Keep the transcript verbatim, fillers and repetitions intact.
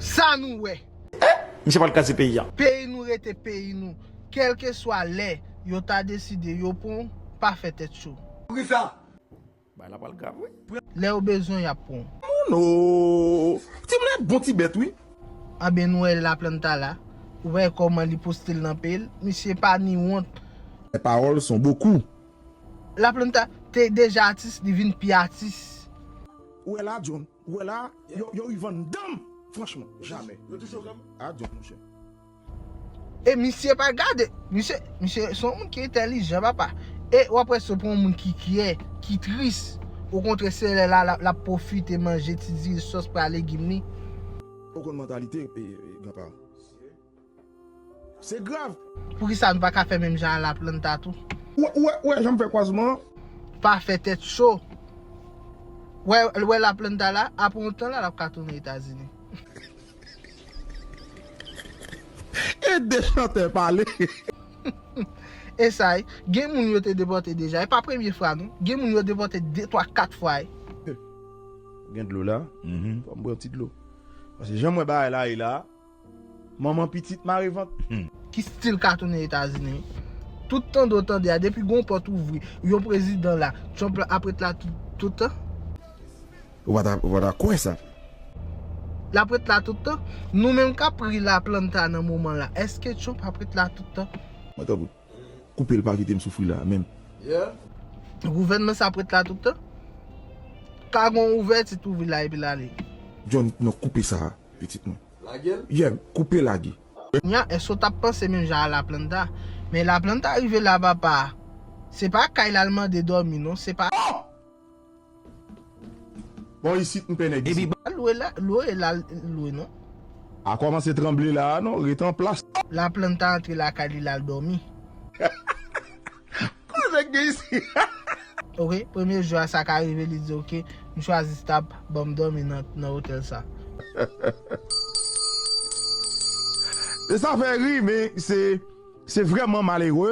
Sa nou wè. Misye pral kraze peyi a. Peyi nou rete peyi nou. Kèlkeswa lè yo ta deside yo pran w, pa fè tèt cho. Poukisa? Bagay la pral grav wi. Lè yo bezwen y ap pran w. Oh no. Ti moun bon ti bèt wi. Anben nou wè Laplanta la. Ou wè kòman li poste l nan peyi l. Misye pa ni wont. Les paroles sont beaucoup. Laplanta te deja atis, li vin pi atis. Ou wè la John. Ou wè la, yo, yo rive anndan m. Franchman, jamè. Yo touche w kanmenm? A John, monchè. E misye pa gade. Misye, misye se yon moun ki entèlijan, papa. E w ap wè se pou yon moun ki kyè, ki tris. Okontrè, se lè la l ap pwofite manje ti diri sòs pa legim li. Ou konn mantalite, e, e, granpa. Se grav. Poukisa nou pa ka fè menm jan a Laplanta tou? Ou wè, ou wè, ou wè jan m fè kwazman an? Pa fè tèt cho. Wè, wè Laplanta la, apre yon tan la, l ap ka tounen Etazini. E de chantè pale. E sa, gen moun yo te depòte deja. E pa premye fwa, non. Gen moun yo depòte de, twa, kat fwa. Gen dlo la. Fò m bwè yon ti dlo. Paske jan m wè bagay la ye la, manman pitit mare vant. Ki stil ka tounen Etazini? Tout tande w tande a, depi gon pòt ouvri, yon prezidan la, Trump la ap ret la tout, tout tan? Ou pa ta, ou pa ta kwè sa. L ap ret la tout tan? Nou menm k ap ri Laplanta nan moman la, èske Trump ap ret la tout tan? Mwen tanpri, koupe l pa kite m soufri la menm. Gouvènman sa ap ret la tout tan? Ka gon ouvèti tou vin la epi l ale. John, non, koupe sa, pitit mwen. Lage l? Yeah, koupe lage. Nya, èske w t ap panse menm jan a Laplanta? Men Laplanta rive la papa. Se pa kay la l mande dòmi non, se pa. Bon, isit m pè nèg isit. Lwe la, lwe la, lwe non. A kòmanse tranble la a non, ret an plas. Laplanta antre lakay li l al dòmi. Koze k gen isit? Ok, premye jou a sa ka rive, li di ok, m chwazi stab, ban m dòmi nan, nan otèl sa. E sa fè ri, men se, se vrèman malere.